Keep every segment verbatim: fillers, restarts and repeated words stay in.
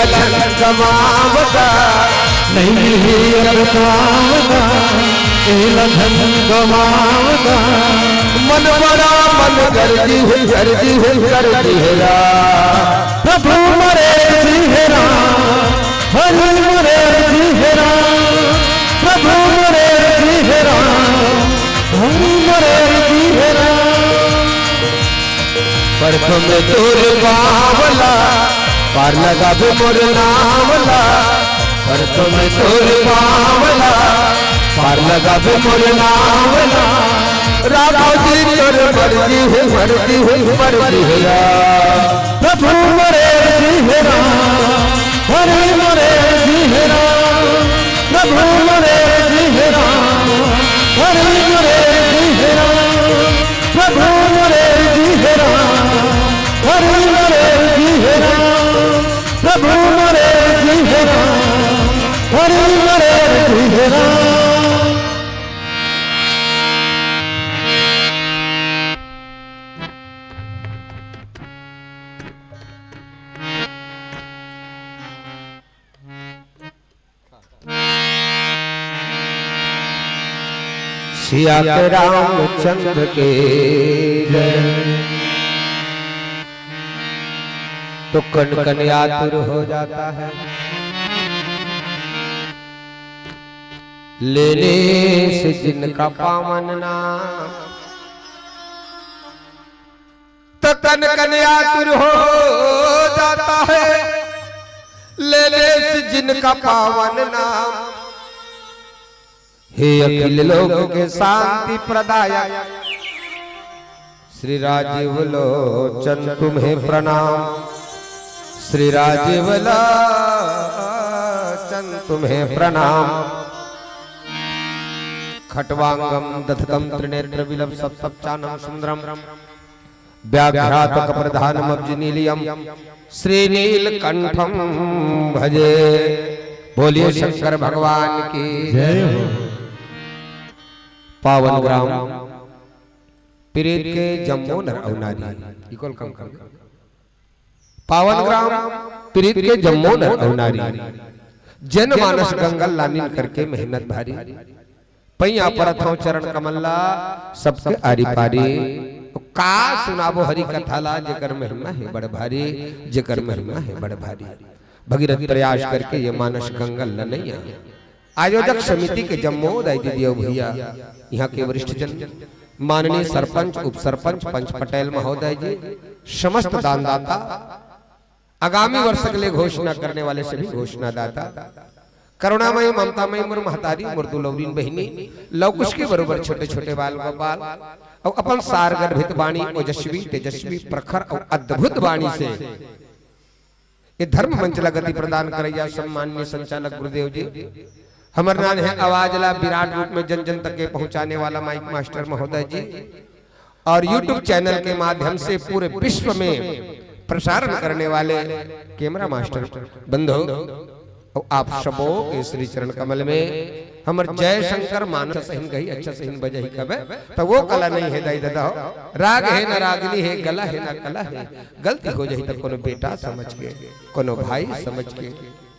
धन गमावता, नहीं अब पावता, एला धन गमावता। मन बड़ा मन गर्जी है, गर्जी है, गर्जी है रा। प्रभु मोरे जी हे राम, हरि मोरे जी हे राम, प्रभु मोरे जी हे राम, हरि मोरे जी हे राम। परथम तोर पावला, पार लगाबे मोर नावला। परथम तोर पावला, पार लगाबे मोर नावला। राघव जी तोर मर्जी हे, मर्जी हे, मर्जी हे रा। प्रभु मोरे जी हे राम, हरि मोरे जी हे राम, प्रभु मोरे जी हे राम, हरि मोरे जी हे राम, प्रभु मोरे जी हे राम, हरि मोरे जी हे राम, प्रभु मोरे जी हे राम, हरि मोरे जी हे राम। सिया के रामचंद्र के जय। तो कन कन आतुर हो जाता है लेने से जिनका पावन नाम। तो कन कन आतुर हो जाता है लेने से जिनका पावन नाम। हे अखिल लोक के शांति प्रदायक श्री राजीव लोचन तुम्हें प्रणाम, श्री राजीव लोचन तुम्हें प्रणाम। खट्वांगम दधतम त्रिनेत्र विलप सप्तप चानम सुंदरम। व्याघ्रातक प्रधानमब्जनीलियम श्रीनीलकंठम भजे। बोलिए शंकर भगवान की जय हो। पावन ग्राम पीरित के जम्मो नर अउ नारी। इक्वल कम कर। पावन ग्राम पीरित के जम्मो नर अउ नारी। जनमानस गंगा लानिन करके मेहनत भारी। पैया परत हंव चरण कमल ला, सबके आरी पारी। तो का सुनाबो हरि कथा ला, जेकर महिमा हे बड़ भारी, जेकर महिमा हे बड़ भारी। भगीरथ प्रयास करके ये मानस गंगा ल नैया। आयोजक समिति के जम्मो दाई दीदी अउ भैया, यहाँ के वरिष्ठ जन, माननीय सरपंच, उप सरपंच, पंच पटेल महोदय जी, समस्त दानदाता, आगामी वर्ष के लिए घोषणा करने वाले सभी घोषणादाता, करुणामयी ममतामयी मोर महतारी, मोर दुलौरीन बहिनी, लवकुश के बरोबर छोटे छोटे बाल गोपाल, अउ अपन सार गर्भित बाणी, ओजस्वी, तेजस्वी, प्रखर अउ अद्भुत बाणी से ये धर्म मंच ला गति प्रदान करैया सम्माननीय संचालक गुरुदेव जी, हमर नान हे आवाज ला विराट रूप में जन जन तक के पहुंचाने वाला माइक मास्टर महोदय जी, और YouTube चैनल के माध्यम से पूरे विश्व में प्रसारण करने वाले कैमरा मास्टर बंधु, और आप सबो के श्री चरण कमल में हमर जय शंकर मानस सहिन गही, अच्छा सहिन बजही कबे, त वो कला नहीं हे दाई ददा हो। राग हे न रागनी हे, गला हे न कला हे, गलती हो जाही त कोनो बेटा समझ के, कोनो भाई समझ के,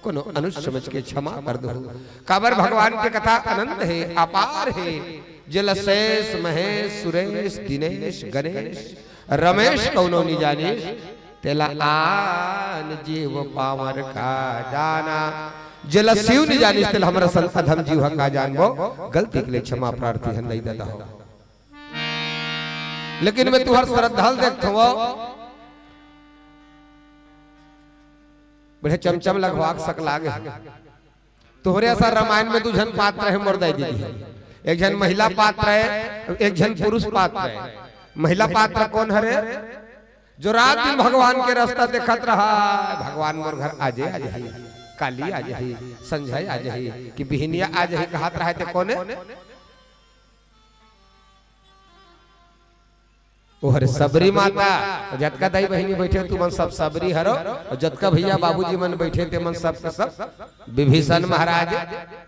कोनो अनुज समझ के क्षमा कर दो। काबर भगवान के कथा अनंत हे, अपार हे। जेला शेष महेश सुरेश दिनेश गणेश रमेश कौनो नि जानिस, तेला आन जीव पामर का जाना। जेला शिव नि जानिस, तेला हमर संत अधम जीव ह का जानबो। गलती के लिए क्षमा प्रार्थी हन दाई ददा हो। लेकिन मैं तुहर श्रद्धा ल देखथंव, बड़े चमचम लगवा के सकला गे। तोहरे असन रामायण में दू झन पात्र हे मोर दाई दीदी, एक झन महिला पात्र हे, एक झन पुरुष पात्र हे। महिला पात्र कोन हरे? जो रात दिन भगवान के रास्ता देखत रहा, भगवान मोर घर आजे आ जाही, काली आ जाही, संझय आ जाही, कि बिहनिया आ जाही, कहत रहा ते कोन हे? ओहर सबरी माता। जतका दाई बहिनी बैठे, तुमन सब सबरी हरो, अउ जतका भैया बाबूजी मन बैठे, ते मन सब के सब विभीषण महाराज।